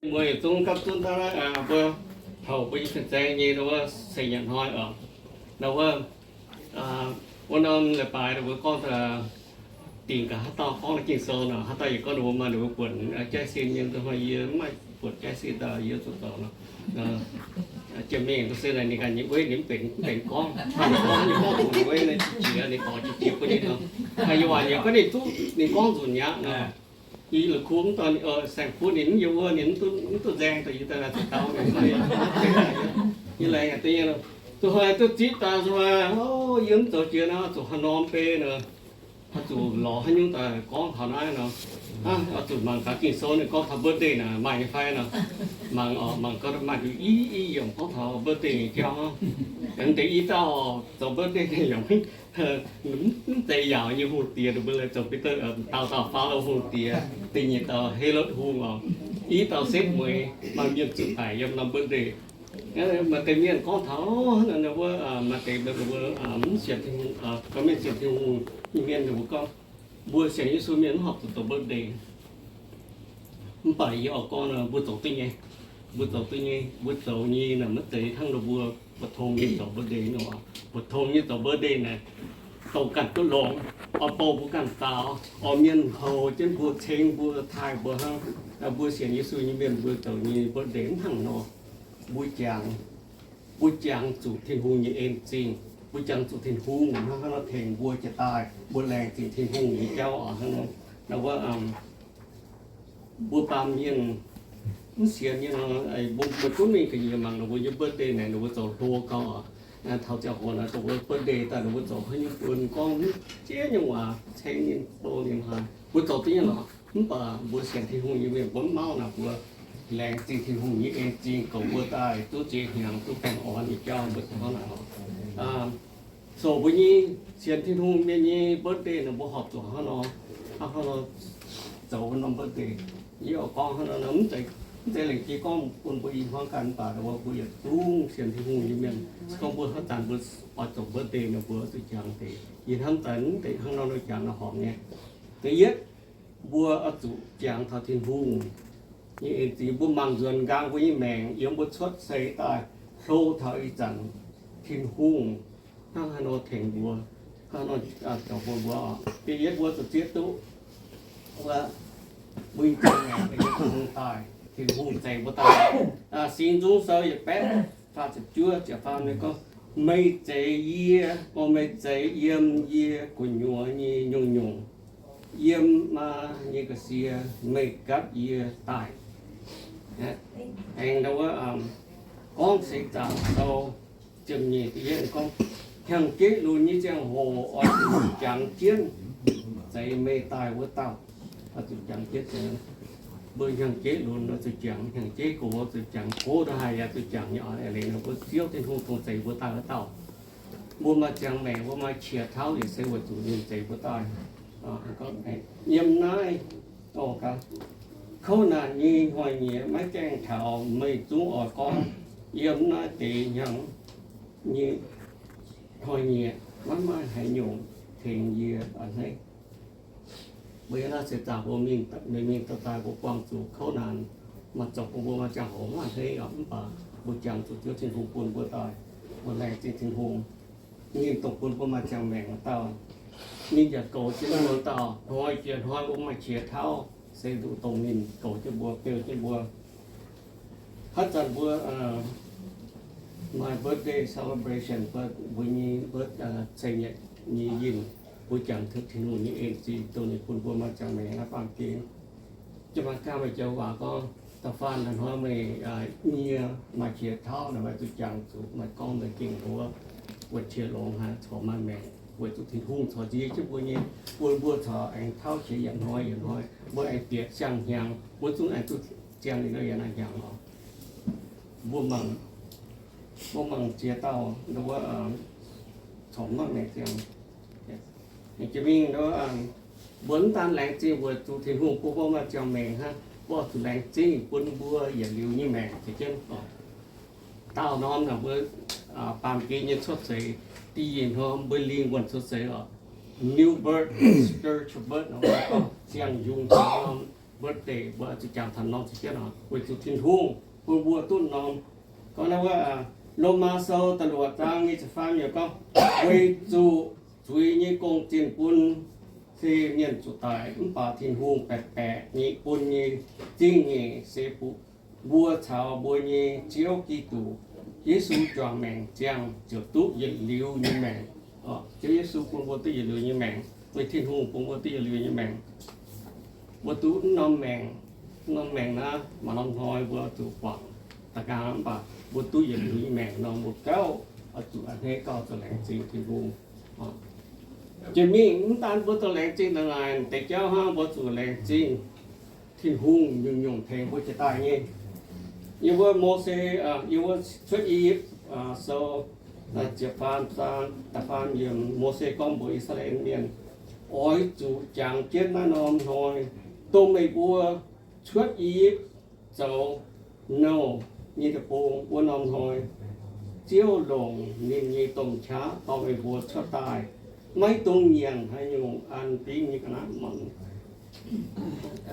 Mbuo yietc zungv gapv zunv daaih, mbuo taux mbuo nyei fin-saeng nyei wuov seix nyanc hnoi oc. Nor wuov, wuov norm leiz-baaix mbuo gorngv dingc gaax haaix dauh gorngv Ging-Sou nor, haaix dauh yaac gorngv ninh mbuo maaih ninh mbuo buonc jaiv sin nyei. Hnoi yie mv maaih buonc jaiv sin daaih yie zuqc zoux nor. Jiex mingh se ninh ganh nyei weiv ninh mv benx, mv benx gorngv, gorngv nyei gorngv zuqc weiv naaiv jiex ninh dorh jiex jiex bun ninh nor. Yie waac ninh gorngv ninh zuqc, ninh gorngv nzunc mi'aqv nor. Yie la'kuqv mv dorh saeng-kuv ninh mv yiem wuov, ninh mv duqv nzaeng daaih yie daaih zuqc dau mingh. Yie laengz duqv nyei, zuqc hnoi duqv zipv daaih zuqc hnoi, yie mv zoux jiex nor zuqc haaix norm bei nor, zuqc lorz haaix nyungc daaih gorngv taux naaiv nor. Zuqc mangc gaax Ging-Sou ninh gorngv taux birthday naaic maaih nyei fai nor. Mangc oc, mangc gaax maaih nduqc i, i yiemc gorngv taux birthday nyei jauv. Mv deix i dauh zoux birthday nyei yaac mv zeiz yaauc nyei hungh diex, ninh mbuo laih zoux Peter, dauh dauh Faalo hungh diex, da'nyeic dauh Helotv hungh oc, i dauh setv mueiz. Maaih mienh zuqc daic yiem norm birthday. Maaih deix mienh gorngv taux wuov, maaih deix mbuo mv sienx Tin-Hungh, gorngv mienh sienx Tin-Hungh nyei mienh ninh mbuo gorngv, mbuo sienx Yesu mienh mv horpc zuqc zoux birthday. Mv baac yie oix gorngv nor, mbuo zoux duqv nyei. Mbuo zoux duqv nyei, mbuo zoux nyei naaic maiv zeiz hnangv ninh mbuo mbu'tong nyei zoux birthday nor. Mbu'tong nyei zoux birthday naaic, douc ganh duqv longx, oix bouh mbuo ganh faaux, oix mienh houx jienv mbuo, ceng mbuo, taaih mbuo hnangv. Mbuo sienx Yesu nyei mienh mbuo zoux nyei birthday mv hnangv nor. Mbuo jangx, mbuo jangx zuqc Tin-Hungh nyei en zingh. Mbuo jangx zuqc Tin-Hungh hnangv haaix nor tengx mbuo jiex daaih. Mbuo laengz zingh Tin-Hungh nyei jauv oc hnangv nor. Wuov, mbuo baamh mienh mv sienx nyei nor, mbuo maiv gunv mingh ga'nyiec mangc ninh mbuo nyei birthday naaic ninh mbuo zoux hlo gau oc. Taux ziangh hoc naaic dongh wuov birthday daaih ninh mbuo zoux haaix nyungc bun gorngv mv ziex nyungc waac ceng ninh, bou ninh haaix, mbuo zoux duqv nyei lorqc. Mv baac mbuo sienx Tin-Hungh nyei mienh mbuo mv mauv naaic mbuo laengz zingh Tin-Hungh nyei en zingh goux mbuo daaih duqv ziex hnyangx duqv baengh orn nyei jauv mbuo hnangv naaic oc. So mbuo nyei sienx Tin-Hungh mienh nyei birthday naaic mbuo horpc zuqc hnangv nor, hnangv nor zoux norm birthday. Yie oix gorngv hnangv nor, mv zeiz, mv zeiz lengc jiex gorngv bun mbuo i hmuangv ganh, mv baac mbuo yietc zungv sienx Tin-Hungh nyei mienh, se gorngv mbuo haaix zanc mbuo oix zoux birthday nor mbuo oix zuqc jangx deix. Yie hnamv daaih mv deix hnangv nor jangx nor horpc nyei. Da'yietv, mbuo oix zuqc jangx taux Tin-Hungh nyei en zingh. Mbuo mangc nzuonx nqaang mbuo nyei maengc yiem mbuo cuotv seix daaih hlo taux ih zanc, Tin-Hungh hnangv haaix nor tengx mbuo, hnangv haaix nor zoux bun mbuo oc. Da'yietv mbuo zuqc zieqv duqv wuov, mbuo nyei ziangh maengc daaih Tin-Hungh zeix mbuo daaih. Singx Nzung Sou yietc baeqv faah ziepc juov ziepc faam ninh gorngv, meih zeix yie, o meih zeix yiem yie gu'nyuoz nyei nyungc-nyungc, yiem maa nyei ga'sie meih gatv yie daaih. Aengx wuov, Gorngv Seix Zaangc Sou ziepc nyeic da'yietv gorngv, hnyangx-jeiv lunx nyei ziangh hoc oix zuqc jangx jienv zeix meih daaih wuov dauh. Oix zuqc jangx jienv zeix. Mbuo hnyangx-jeiv lunx oix zuqc jangx, hnyangx-jeiv gox oix zuqc jangx, gox ndongc haaix yaac zuqc jangx nyei oc. Leiz nor mbuo Ziouv Tin-Hungh dongh zeix mbuo daaih wuov dauh. Mbuo maaih ziangh maengc, mbuo maaih qiex tauv yaac se weic zuqc ninh zeix mbuo daaih. Yiem naaiv, kouv naanc nyei hnoi-nyieqc maiv gaengh taux, meih zungv oix gorngv, yiem naaiv deix hnyangx nyei hnoi-nyieqc maiv maaih haaix nyungc tengx yie a'hneiv. Mbuo yiem naaiv seix zaangc mbuo mingh, mingh daaih daaih mbuo buangh zuqc kouv naanc, maaih zoux bun mbuo maaih ziangh hoc maiv a'hneiv oc. Mv baac mbuo jangx zuqc Ziouv Tin-Hungh bun mbuo daaih, mbuo laengz zingh Tin-Hungh. Ninh dongh bun mbuo maaih ziangh maengc wuov dauh. Ninh yaac goux jienv mbuo dauh. Hnoi jiex hnoi mbuo maaih qiex tauv, se zuqc dongh ninh goux jienv mbuo, beu jienv mbuo. Haaix zanc mbuo maaih birthday celebration, mbuo nyei birth-, cei-nyatc nyei yinh, mbuo jangx taux Tin-Hungh nyei en zingh, dongh ninh bun mbuo maaih ziangh maengc naaiv baamh gen. Jaa-maa-gaa maaih joux waac gorngv, da'faanh hnoi meih nyie maaih qiex tauv naaic, meih zuqc jangx zuqc, meih gorngv meih gengh wuov, wuov qiex longx haic, corc maaih maengc, weic zuqc Tin-Hungh corc nzie jienv mbuo nyei, bun mbuo corc aengx tauv qiex yietc hnoi yietc hnoi, mbuo aengx bieqc siang-hnyangx, mbuo zungv aengx duqv ziangh ninh yiem naaiv hnyangx oc. Mbuo mangc, mbuo mangc ziex dauh wuov, corc maiv maengc ziangh. Jiex mingh, mbuo mv daan laengz zingh weic zuqc Tin-Hungh bun mbuo maaih ziangh maengc hnangv, mbuo oix zuqc laengz zingh bun mbuo yietc liuz nyei maengc ziouc jienv. Daauh norm naaic mbuo baamh gen nyei cuotv seix, da'nyeic hnoi mbuo lingh wuonh cuotv seix oc. New birth, spiritual birth, ziangh yungz norm. birthday, mbuo zuqc jangx taux norm ziepc jienv oc, weic zuqc Tin-Hungh bun mbuo duqv norm. Gorngv naaiv wuov, Lomaa Sou da'luoqc zaang nyic ziepc faam yiemc gorngv, weic zuqc zuiz nyei gong-zinh bun se mienh zuqc daic, mv baac Tin-Hungh baeqc baeqc nyei bun nyei zingh nyeic se mbuo caux mbuo nyei Ziouv Giduc Yesu juangc maengc ziangh ziouc duqv yietc liuz nyei maengc. Ziouv Yesu bun mbuo duqv yietc liuz nyei maengc, weic Tin-Hungh bun mbuo duqv yietc liuz nyei maengc. Mbuo duqv norm maengc, norm maengc naaiv maaih norm hnoi mbuo zuqc guangc da'nqaang, mv baac mbuo duqv yietc liuz nyei maengc nor, mbuo gauh oix zuqc a'hneiv gauh zuqc laengz zingh Tin-Hungh. Jiex mingh mv daan mbuo zuqc laengz zingh da'naaic deix jauv hnangv, mbuo zuqc laengz zingh Tin-Hungh nyungc-nyungc tengx mbuo jiex daaih nyei. Yiem wuov Mose, yiem wuov Cuotv I^yipv Sou ziepc faam zaang da'faam yiemc, Mose gorngv mbuox I^saa^laa^en Mienh, oix zuqc jangx jienv naaiv norm hnoi, dongh meih mbuo cuotv I^yipv zoux nouh nyei deic-bung wuov norm hnoi, Ziouv longc ninh nyei domh qaqv dorh meih mbuo cuotv daaih, maiv dungx nyanc haaix nyungc an bingv nyei ga'naaiv mangc.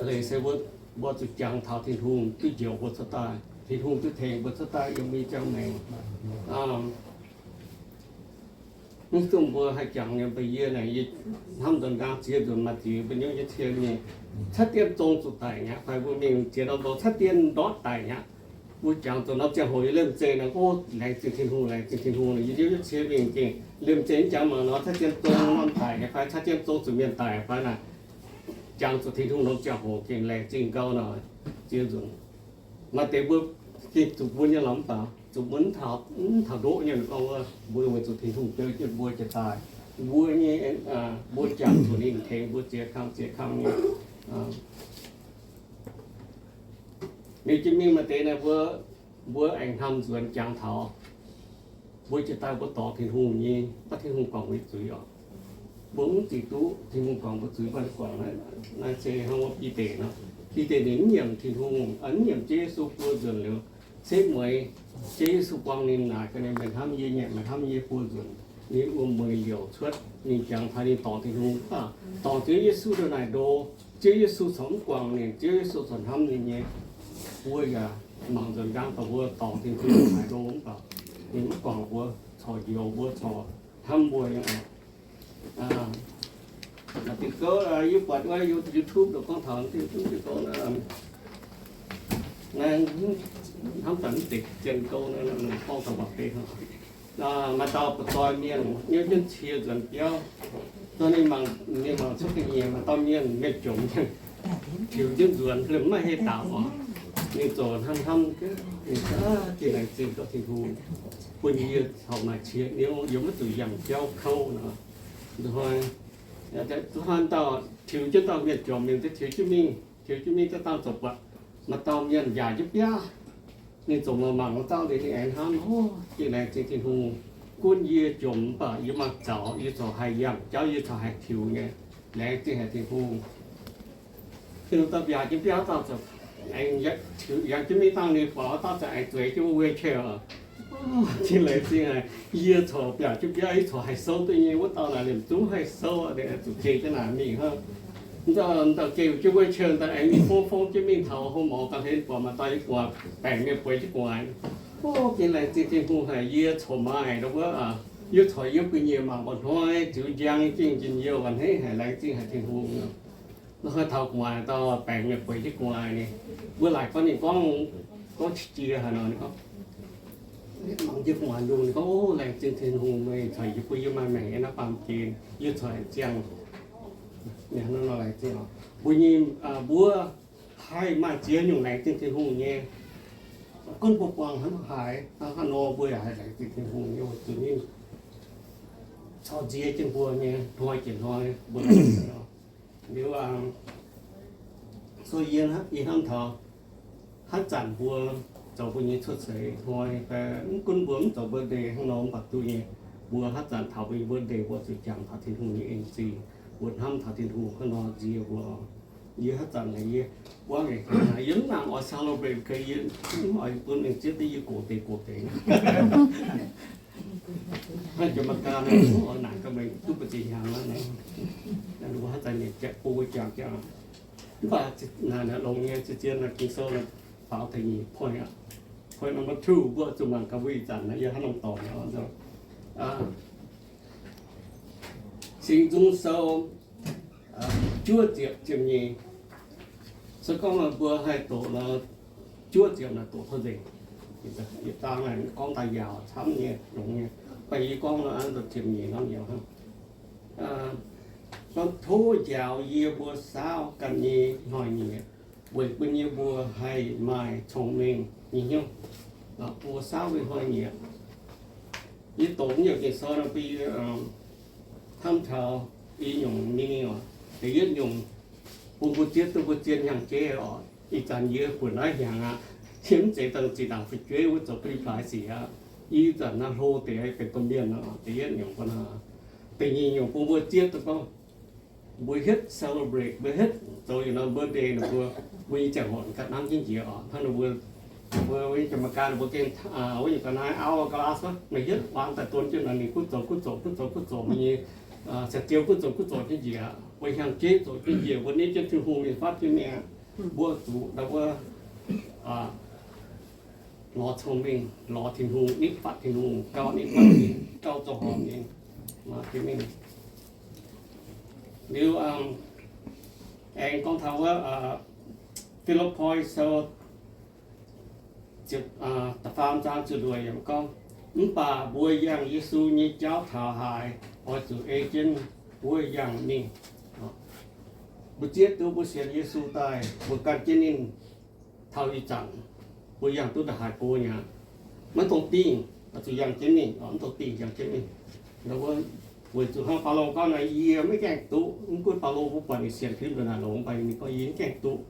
Leiz se mbuo zuqc jangx taux Tin-Hungh duqv njoux mbuo cuotv daaih, Tin-Hungh duqv tengx mbuo cuotv daaih yiem mbuo nyei ziangh maengc. Mv dungx mbuo haih jangx nyei, mv baac yie naaic, yie hnamv nzuonx nqaang ziex nzunc maaih ziex mbuo nyungc nyei cie mingh, cuotv dien zong zuqc daic mi'aqv, fai mbuo mingh ziex norm nzong cuotv dien ndortv daic mi'aqv. Mbuo jangx zuqc norm ziangh hoc yie liemh zeih nor, o, laengz zingh Tin-Hungh, laengz zingh Tin-Hungh, yie nyungc nyei cie mingh gengh liemh zeih mv jangx mangc nor, cuotv dien zong norm daic fai cuotv dien zong zuqc mienh daic fai naaic, jangx zuqc Tin-Hungh norm ziangh hoc gengh laengz zingh gauh nor, ziex nzunc. Maaih deix mbuo gengh zuqc mbuo nyei lorz mv baac zuqc mbuo mv taux ndoqv nyei gorngv wuov, mbuo weic zuqc Tin-Hungh beu jienv mbuo jiex daaih, mbuo nyei, mbuo jangx zuqc ninh tengx mbuo ziex kang ziex kang nyei. Liuz jiex mingh maaih deix naaic mbuo, mbuo aengx hnamv nzuonx jangx taux mbuo jiex daaih mbuo dorngc Tin-Hungh nyei, baav Tin-Hungh guangc mbuo nyei zuiz oc. Mbuo mv zuqc duqv Tin-Hungh guangc mbuo zuiz, mv baac guangc naaiv, naaiv se hnangv wuov Bide nor. Bide ninh mv nyiemc Tin-Hungh, mv nyiemc Ziouv Yesu buo nzuonx liuz, setv mueiz Ziouv Yesu buangh ninh naaic gaax ninh, meih hnamv yie, meih hnamv yie buo nzunc. Ninh wuom-mueiz liouc cuotv, ninh jangx taux ninh dorngc Tin-Hungh, dorngc Ziouv Yesu ndongc naaic ndo, Ziouv Yesu corc mv guangc ninh, Ziouv Yesu corc hnamv ninh nyei. Mbuo yaac mangc nzuonx nqaang daaih mbuo dorngc Tin-Hungh naaic ndo mv baac ninh mv guangc mbuo, corc njoux mbuo, corc hnamv mbuo nyei. Maaih diuh gouv yie buatc wuov YouTube gorngv taux diuh gouv naaiv, hnamv daaih mv zeiz zien gouv, gorngv taux mbuox deix, maaih dauh ba'zoi mienh nyei jienv cie nzuonx biauv, ninh mangc, ninh mangc cuotv ga'nyiec, maaih dauh mienh, mienh jomc, tiux jienv nzuonx, mv maaih heh daux oc. Ninh ziouc hnamv hnamv, ninh, Aa, laengz zingh gaax Tin-Hungh bun yie corc maaih cie niouv, yie maiv zuqc yangh jauv kouv nor. Hnoi, hnoi dauh tiux jienv dauh mienh jomc, ninh tiux jienv mingh, tiux jienv mingh daaih dangh ziouc buatc maaih dauh mienh njaaux jienv biaav. Ninh ziouc mangc mangc wuov dauh liuz ninh aengx hnamv, O, gengh laengz zingh Tin-Hungh. Gunv yie jomc mv baac yie mangc zaux, yie corc haih yangh jauv, yie corc haih tiux nyei. Laengz zingh haic Tin-Hungh. Tin-Hungh daaih mbiaauc jienv biauv dangh ziouc aengx tiux yangh jienv mingh dangh ninh buatc wuov dauh ziouc aengx zueiz jienv wuov wheelchair. Gengh laengz zingh haic, yie corc mbiaauc jienv biauv, yie corc haih souv duqv nyei, wuov dauh naaic liemh zungv haih souv, zuqc geh jienv naaic mingh hnangv. Dauh geh jienv wheelchair daaih aengx mingh fong fong jienv mingh taux hlo morz ga'hlen buatc maaih dauh yiem gu'nguaaz baengc mienh bueix jienv gu'nguaaz. O, gengh laengz zingh Tin-Hungh haic, yie corc maaih wuov, yie corc yiem gu'nyiec mangc mba'hnoi ziux njang gengh njien-youh a'hneiv haic, laengz zingh haic Tin-Hungh. Hnoi taux gu'nguaaz dauh baengc mienh bueix jienv gu'nguaaz nyei, mbuo laaic gorngv ninh gorngv, gorngv qiex jiez haic nor, ninh gorngv, mangc jienv gu'nguaaz ndongh ninh gorngv, O, laengz zingh Tin-Hungh meih caux yie bun yie maaih maengc yiem naaiv baamh gen, yie corc ziangh. Mbuo nyei, mbuo haih maaih ziex nyungc laengz zingh Tin-Hungh nyei. Gunv mbuo buangh hnangv haaix, hnangv haaix nor mbuo yaac haih laengz zingh Tin-Hungh nyei weic zuqc ninh corc nziex jienv mbuo nyei hnoi jiex hnoi mbuo. Liuz, so yie, yie hnamv taux haaix zanc mbuo zoux mbuo nyei cuotv seix hnoi, mv gunv mbuo mv zoux birthday hnangv nor mv baac duqv nyei, mbuo haaix zanc taux mbuo nyei birthday mbuo zuqc jangx taux Tin-Hungh nyei en zingh, mbuo hnamv taux Tin-Hungh hnangv nor nziex mbuo. Yie haaix zanc naaic yie buangv, yie mv nangc oix celebrate gaax, yie mv oix bun mienh zieqv duqv yie gox deix gox deix. Hnangv jiex America naaic, oix nangc gaax meih duqv mbu'ziex hnyangx aqv. Mbuo haaix zanc mienh jangx, bun mbuo jangx jangx. Mv baac naaic longx nyei, zien-zien naaic Ging-Sou naaic faaux da'nyeic point aqv. Point number two, mbuo zuqc mangc gaax mbuo ih zanc naaic yie hnangv nor dorngc nor. Singx Nzung Sou juov ziepc ziepc nyeic. Se gorngv mbuo haih doqc nor, juov ziepc naaic doqc taux nzengc. Yietc zaang naaic gorngv daaih yaauc camv nyei, longx nyei. Mv baac yie gorngv nor, ziepc nyeic norm yaauc hnangv. Gorngv, tov njaaux yie mbuo saauv ganh nyei hnoi-nyieqc, weic bun yie mbuo haih maaih cong-mengh nyei hnyouv. Mbuo saauv nyei hnoi-nyieqc, yie doqc mv nyungc Ging-Sou nor, bun yie hnamv taux i nyungc meaning oc. Da'yietv nyungc, bun mbuo zieqv duqv mbuo zien hnyangx-jeiv oc. Ih zanc yie buonc naaiv hnyangx aqv, yie mv zeiz dangh zinh ndaangc fu'jueiv wuov zoux bun plaaix sic aqv. Ih zanc naaiv hlo deix benx domh mienh oc. Da'yietv nyungc bun hnangv. Da'nyeic nyungc bun mbuo zieqv duqv gorngv mbuo hietv celebrate, mbuo hietv zoux yietc norm birthday ninh mbuo, mbuo nyei ziangh hoc ganh hnamv jienv njiec oc. Hnangv ninh mbuo, mbuo nyei Janx-Meigaa ninh mbuo gengh wuov nyungc ga'naaiv hourglass, meih hietv waang daaih don jienv naaic, ninh gunv zoux gunv zoux gunv zoux gunv zoux, mbuo nyei ca'jiu gunv zoux gunv zoux jienv njiec, mbuo hnyangx-jeiv zoux jienv njiec, mbuo nitv jienv Tin-Hungh mingh fatv jienv mingh. Mbuo zuqc ndau wuov lorz cong-mengh, lorz Tin-Hungh, nitv fatv Tin-Hungh, gauh nitv fatv Tin-Hungh, gauh zoux horpc nyei, maaih jienv mingh. Liuz aengx gorngv taux wuov Fi^lipv^poi Sou da'faam zaang ziepc luoqc yiemc gorngv, mv baac mbuo yangh Yesu nyei jauv taux haaix, oix zuqc ei jienv wuov yangh mingh. Mbuo zieqv duqv mbuo sienx Yesu daaih, mbuo gan jienv ninh taux ih zanc, mbuo yangh duqv ndongc haaix go nyei aqv, maiv dungx dingh, oix zuqc yangh jienv mingh, mv dungx dingh, yangh jienv mingh. Weic zuqc hnangv Baulo gorngv naaic, yie maiv gaengh duqv, mv gunv Baulo mbuo buatc ninh sienx fim ndongc naaic longx, mv baac ninh gorngv yie maiv gaengh duqv,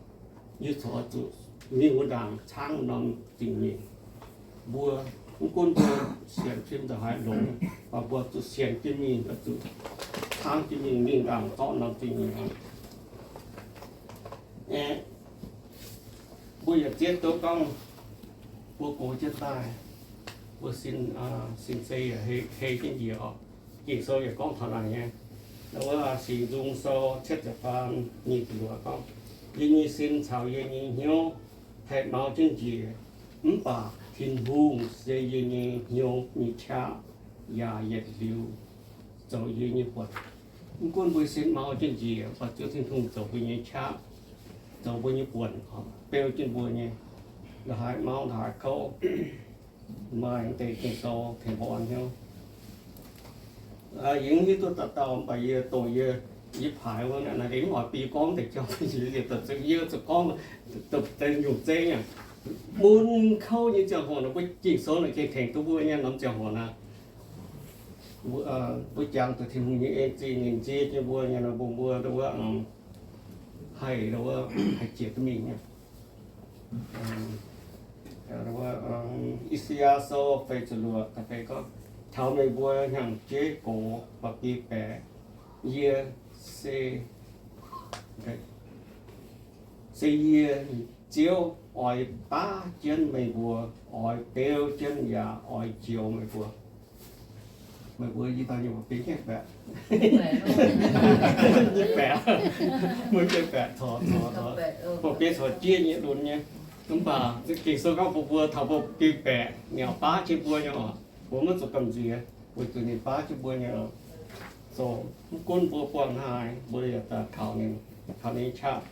yie corc oix zuqc mingh wuov ndaangc caangv norm zingh mingh. Mbuo mv gunv mbuo sienx fim ndongc haaix longx, mv baac mbuo zuqc sienx jienv mingh, zuqc caangv jienv mingh, mingh ndaangc zorqv norm zingh mingh. Aeqv, mbuo yaac zieqv duqv gorngv mbuo gox jienv daaih, mbuo sin, sin sei yaac hei jienv njiec oc. Ging-Sou yaac gorngv taux naaic nyei. Wuov Singx Nzung Sou cietv ziepc faam nyic ziepc luoqc gorngv, yie nyei sin caux yie nyei hnyouv haih mau jienv njiec, mv baac Tin-Hungh se yie nyei hnyouv nyei qaqv, yaac yietc liuz zoux yie nyei buonc. Mv gunv mbuo sin mau jienv njiec, mv baac Ziouv Tin-Hungh zoux mbuo nyei qaqv, zoux mbuo nyei buonc, beu jienv mbuo nyei, ndongc haaix mau ndongc haaix kouv. Maaih deix Ging-Sou tengx mbuo orn hnyouv. Yie mv hiuv duqv dauh dauh, mv baac yie doqc yie, yie paaix wuov naaic, naaiv deix mv oix bi gorngv deix jauv, yie zuqc gorngv deix nyungc zeiv aac. Mun kouv nyei ziangh hoc naaic, mbuo Ging-Sou naaic gengh tengx duqv mbuo nyei norm ziangh hoc naaic. Mbuo jangx zuqc Tin-Hungh nyei en zingh, ninh nzie jienv mbuo nyei nor, bun mbuo wuov haih, wuov haih jiex duqv mingh nyei. I^saa^yaa Sou feix ziepc luoqc da'feix gorngv, taux meih mbuo hnyangx-jeiv gox ba'gi baeqc, yie se, se yie, Ziouv, oix baav jienv meih mbuo, oix beu jienv yaac oix njoux meih mbuo. Meih mbuo i dauh nyei mbuo benx jienv baeqc, jienv baeqc, mbuo jienv baeqc corc, corc, corc, mbuo benx corc jieqv nyei lunx nyei. Mv baac Ging-Sou gorngv mbuo, mbuo taux mbuo benx baeqc, ninh baav jienv mbuo nyei oc. Mbuo maiv zuqc gamh nziex, weic zuqc ninh baav jienv mbuo nyei oc. Zoux mv gunv mbuo buangh haaix, mbuo yaac daaih kaux ninh, kaux ninh nyei qaqv.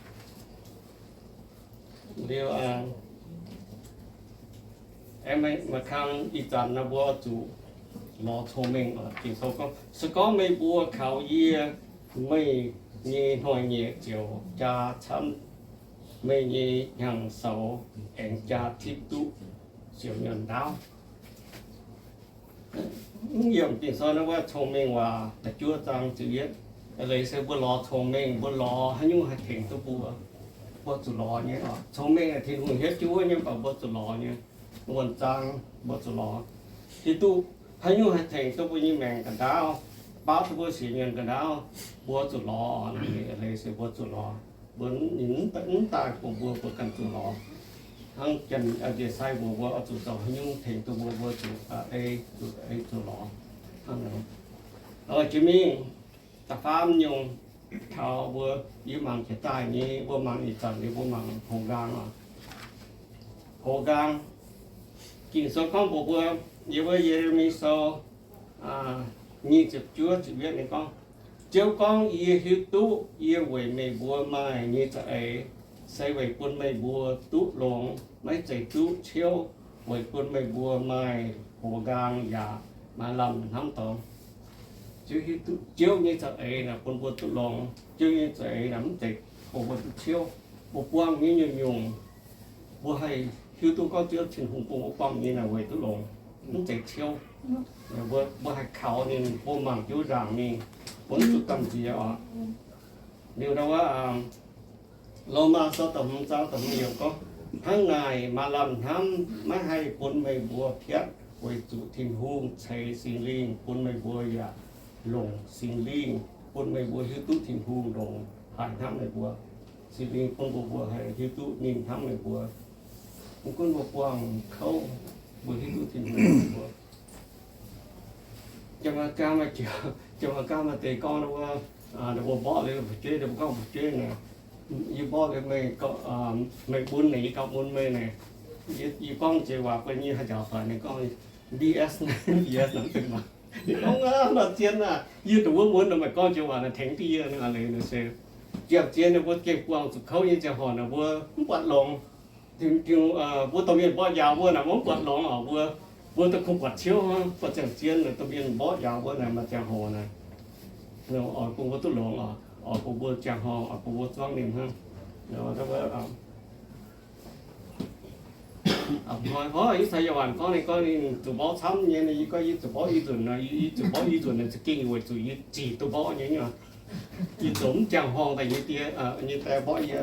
Liuz, aengx maiv kang ih zanc naaiv mbuo zuqc lorz cong-mengh. Ging-Sou gorngv, se gorngv meih mbuo kaux yie, meih nyei hnoi-nyieqc ziouc jaa camv, meih nyei hnyangx-soux aengx jaa tipv duqv siouc nyuonh ndaauv. Mv yiem Ging-Sou naaiv wuov Cong-Mengh Waac da'juov zaang ziepc yietv. Eix leiz se mbuo lorz cong-mengh, mbuo lorz haaix nyungc haih tengx duqv mbuo, mbuo zuqc lorz nyei oc. Cong-mengh aeqv, Tin-Hungh hietv jienv wuov nyei, mv baac mbuo zuqc lorz nyei. Wuonh zaang mbuo zuqc lorz. Hiuv duqv haaix nyungc haih tengx duqv mbuo nyei maengc ga'ndaauv, baauv duqv mbuo sienx nyuonh ga'ndaauv, mbuo zuqc lorz. Eix leiz se mbuo zuqc lorz. Mbuo ninh mv daaih bun mbuo, mbuo ganh zuqc lorz. Hnangv janx-njiec sai mbuox mbuo oix zuqc zoux haaix nyungc tengx duqv mbuo, mbuo zuqc ei, zuqc ei zuqc lorz. Hnangv naaic. Jiex mingh da'faam nyungc, Taux mbuo yie mangc jiex daaih nyei, mbuo mangc ih zanc nyei, mbuo mangc hoc nqaang oc. Hoc nqaang, Ging-Sou gorngv mbuox mbuo, yiem wuov Ye^le^mi Sou nyic ziepc juov ziepc yietv ninh gorngv, Ziouv gorngv, Yie hiuv duqv yie weic meih mbuo maaih nyei za'eix, se weic bun meih mbuo duqv longx, maiv zeiz duqv ciouv, weic bun meih mbuo maaih hoc nqaang yaac maaih lamh hnamv dorngx. Ziouv hiuv duqv Ziouv nyei za'eix naaic bun mbuo duqv longx. Ziouv nyei za'eix naaic mv zeiz bun mbuo duqv ciouv. Mbuo buangh nyei nyungc-nyungc, mbuo haih hiuv duqv gorngv Ziouv Tin-Hungh bun mbuo buangh nyei naaic weic duqv longx, mv zeiz ciouv. Mbuo, mbuo haih kaux ninh, mbuo mangc jienv nzaangc mingh, mbuo mv zuqc gamh nziex oc. Liuz ndau wuov, Lomaa Sou da'hmz zaang da'hmz yiemc gorngv, Hnangv naaic maaih lamh hnamv maiv haih bun meih mbuo piatv, weic zuqc Tin-Hungh ceix Singx Lingh bun meih mbuo yaac longc Singx Lingh bun meih mbuo hiuv duqv Tin-Hungh ndongc haaix hnamv meih mbuo. Singx Lingh bun mbuo, mbuo haih hiuv duqv ninh hnamv meih mbuo. Mv gunv mbuo buangh kouv, mbuo hiuv duqv Tin-Hungh hnamv mbuo. Jaa-Maa-gaa maaih, Jaa-Maa-gaa maaih deix gorngv wuov, mbuo mborqv liuz fu'jueiv, mbuo gorngv fu'jueiv naaic, yie mborqv liuz meih, meih mun naaic, yie gauh mun meih naaic. Yie gorngv jiex waac bun yie haih njaaux doic, ninh gorngv, B S, B S naaic mv benx waac. Ninh gorngv, Nor zien aah, yie dongh wuov mun nor, meih gorngv jiex waac naaic tengx duqv yie, ninh a'leiz naaic se ziangh zien ninh mbuo gengh buangh zuqc kouv nyei ziangh hoc naaic mbuo mv buatc longx. Mbuo domh mienh mborqv njaaux mbuo naaic mbuo mv buatc longx oc. Mbuo, mbuo daaih kungx buatc ciouv, buatc ziangh zien naaic domh mienh mborqv njaaux mbuo naaic maaih ziangh hoc naaic, oix bun mbuo duqv longx oc, oix bun mbuo ziangh horngh, oix bun mbuo zuangv ninh hnangv. Hnoi, ih zanc yaac waanc gorngv ninh, gorngv ninh zuqc mborqv camv nyei, ninh gorngv yie zuqc mborqv i nzunc nor, yie zuqc mborqv i nzunc naaic za'gengh weic zuqc yie zic duqv mborqv nyei. Yie zoux mv ziangh horngh daaih nyei die, nyei die mborqv yie.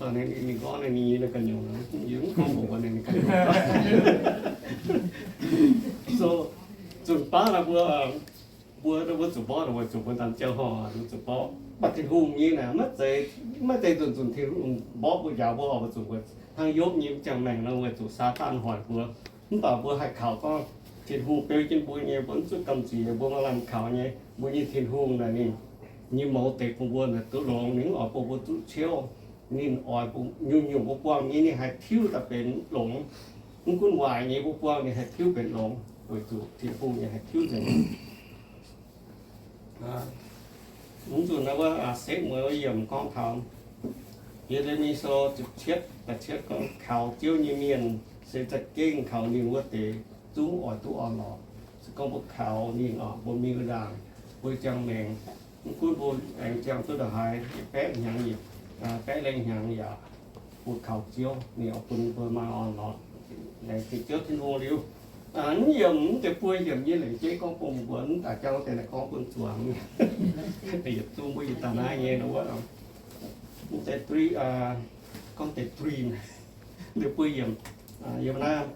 Ninh gorngv ninh, ninh ganh nyungc, yie mv gorngv mbuox ninh, ninh ganh nyungc. So, nzunc baav naaic mbuo, mbuo, mbuo zuqc mborqv weic zuqc mbuo daaih ziangh horngh, mbuo zuqc mborqv. Mv baac Tin-Hungh nyei naaic maiv zeiz, maiv zeiz nzunc nzunc Tin-Hungh mborqv mbuo njaaux mbuo oc, weic zuqc mbuo hnangv Yopv nyei ziangh maengc nor weic zuqc Saadaan hoic mbuo. Mv baac mbuo haih kaux gorngv Tin-Hungh beu jienv mbuo nyei, mbuo mv zuqc gamh nziex, mbuo maaih lamh kaux nyei. Mbuo nyei Tin-Hungh naaic ninh nyei mouz deix bun mbuo naaic duqv longx, ninh mv oix bun mbuo duqv ciouv. Ninh oix bun nyungc-nyungc mbuo buangh nyei ninh haih tiuv daaih benx longx. Mv gunv waaic nyei mbuo buangh ninh haih tiuv benx longx, weic zuqc Tin-Hungh nyei haih tiuv nzengc. Mv nzunc naaiv wuov setv mueiz wuov yiemc gorngv taux Ye^le^mi Sou ziepc cietv da'cietv gorngv, kaux Ziouv nyei mienh se za'gengh kaux ninh wuov deix zungv oix duqv orn-lorqc. Se gorngv mbuo kaux ninh oc, mbuo mingh nzaangc, mbuo ziangh maengc, mv gunv mbuo aengx ziangh duqv ndongc haaix, baeqv hnyangx, baeqv lengh hnyangx yaac mbuo kaux Ziouv, ninh oix bun mbuo maaih orn-lorqc. Laengz zingh Ziouv Tin-Hungh liuz, mv yiemc, mv deix buo yiemc nyei lengc jeiv gorngv bun mbuo mv daaih jauv deix naaic gorngv bun zuangx. Yietc zungv mbuo yietc daaih naaiv nyei nor wuov, mv deix three, gorngv deix three, mv deix buo yiemc, yiem naaiv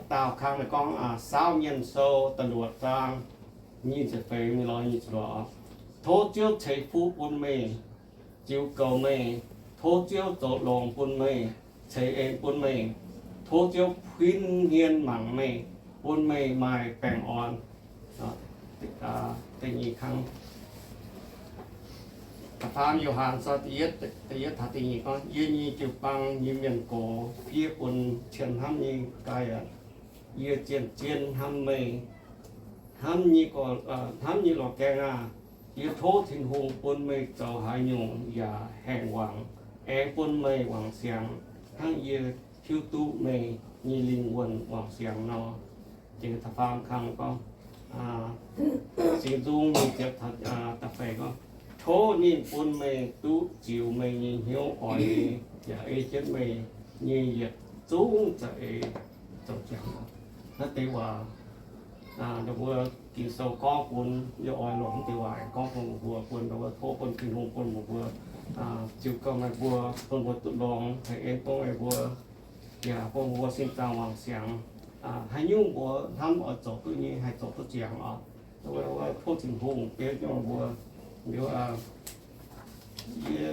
daauh kang naaic gorngv Saauv Mienh Sou da'luoqc zaang nyic ziepc feix mingh lorz nyic ziepc luoqc. Tov Ziouv ceix fuqv bun meih, ziux goux meih. Tov Ziouv zoux longx bun meih, ceix en bun meih. Tov Ziouv kuinv hmien mangc meih, bun meih maaih baengh orn. Da'nyeic kang, da'faam Yo^han Sou da'yietv, da'yietv taux da'nyeic gorngv, Yie nyei jiu-baang nyei mienh gox, fiev bun cien hnamv nyei guai aac, yie zien-zien hnamv meih. Hnamv nyei, hnamv nyei lorz gaengh aah! Yie tov Tin-Hungh bun meih zoux haaix nyungc yaac haengh wangc, aengx bun meih wangc siangx hnangv yie hiuv duqv meih nyei lingh wuonh wangc siangx nor. Jiex da'faam kang gorngv, Singx Nzung nyic ziepc da'feix gorngv, Tov ninh bun meih duqv ziux meih nyei hnyouv oix nyei, yaac ei jienv meih nyei yietc zungv za'eix zoux ziangx. Naaiv deix waac mbuo Ging-Sou gorngv bun, yie oix longc naaiv deix waac gorngv bun mbuo, bun mbuo tov bun Tin-Hungh bun mbuo ziux gauh meih mbuo, bun mbuo duqv longx, haih en bun meih mbuo, yaac bun mbuo sin zaangc wangc siangx. Haaix nyungc mbuo hnamv oix zoux duqv nyei, haih zoux duqv ziangx oc. Tov Tin-Hungh beu jienv mbuo. Liuz, yie,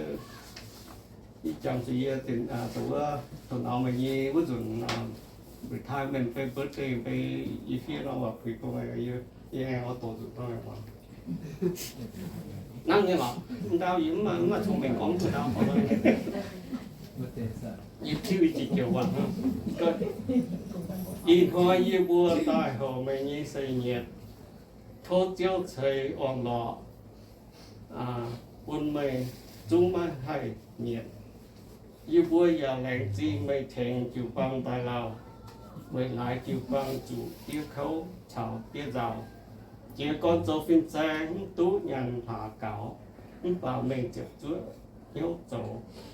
ih jangx zuqc yie, wuov, doqc nor meih nyei wuov nzunc retirement fai birthday fai yie fiev nor waac puix bun meih, yie aengx oix doqc nzunc bun meih muangx. Hnangv nyei lorqc. Ndau yie mv maaih, mv maaih cong-mengh gorngv ndau. Yie tiuv i jiex joux waac. Ih hnoi yie mbuo daaih houc meih nyei seix nyietc, tov Ziouv ceix orn-lorqc bun meih zungv maiv haih mietc. Yie mbuo yaac laengz zingh meih tengx jiu-baang daaih lauh, weic laaix jiu-baang zuqc diev kouv caux diev nzauh. Jiez gorn zoux fin-saeng mv duqv nyanc hlaax gaux, mv baac mengh ziepc zuoqv hnyouv zoux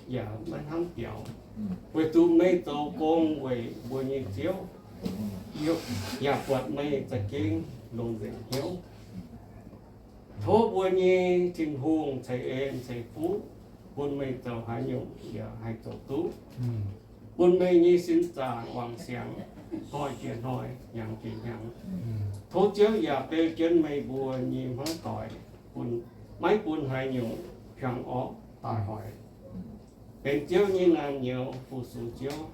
yaac maiv hnamv biaux, weic zuqc meih zoux gong weic mbuo nyei Ziouv, yaac buatc meih za'gengh longc nzengc hnyouv. Tov mbuo nyei Tin-Hungh ceix en ceix fuqv bun meih zoux haaix nyungc yaac haih zoux duqv, bun meih nyei sin zaangc wangc siangx, hnoi jiex hnoi, hnyangx jiex hnyangx. Tov Ziouv yaac beu jienv meih mbuo nyei hmuangv doic, bun, maiv bun haaix nyungc hiuang orqv daaih hoic, benx Ziouv nyei naamh nyouz fu-sux Ziouv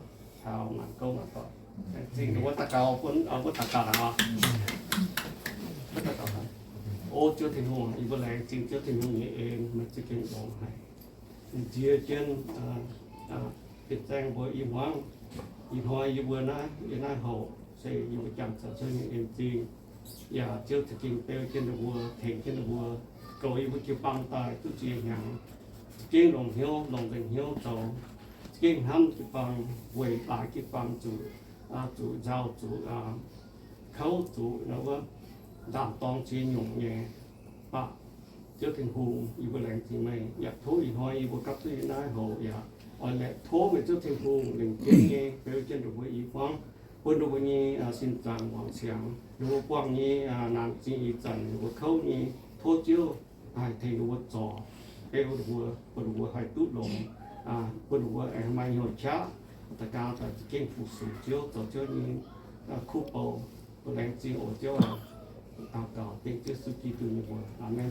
taux maanc gouv maanc doic. Zingh wuov daux gaux bun, wuov daux gaux daaih oc. O Ziouv Tin-Hungh, yie mbuo laengz zingh Ziouv Tin-Hungh nyei en, meih za'gengh longx haic. Nziex jienv fin-saeng mbuo i hmuangv. Ih hnoi yie mbuo naaiv, yie naaiv hoc se yie mbuo jangx zuqc Ziouv nyei en zingh. Yaac Ziouv za'gengh beu jienv ninh mbuo, tengx jienv ninh mbuo, goux yie mbuo jiu-baang daaih duqv ziex hnyangx, za'gengh longc hnyouv, longc nzengc hnyouv zoux, za'gengh hnamv jiu-baang, weic laaix jiu-baang zuqc, zuqc nzauh, zuqc kouv, zuqc wuov ndaam-dorng ziex nyungc nyei. Mv baac Ziouv Tin-Hungh, yie mbuo laengz zingh meih. Yaac tov ih hnoi yie mbuo gapv duqv yie naaiv hoc yaac oix laengz tov meih Ziouv Tin-Hungh lengc jeiv nyei beu jienv ninh mbuo i hmuangv, bun ninh mbuo nyei sin zaangc wangc siangx, ninh mbuo buangh nyei naanc zingh ih zanc ninh mbuo kouv nyei. Tov Ziouv haih tengx ninh mbuo zorc, beu ninh mbuo, bun ninh mbuo haih duqv longx, bun ninh mbuo aengx maaih hnyouv qaqv daux gaux daaih za'gengh fu-sux Ziouv, zoux Ziouv nyei kuv bou. Mbuo laengz zingh oc Ziouv aac. Daux gaux dengv Ziouv Yesu Giduc nyei mbuox. Aamen.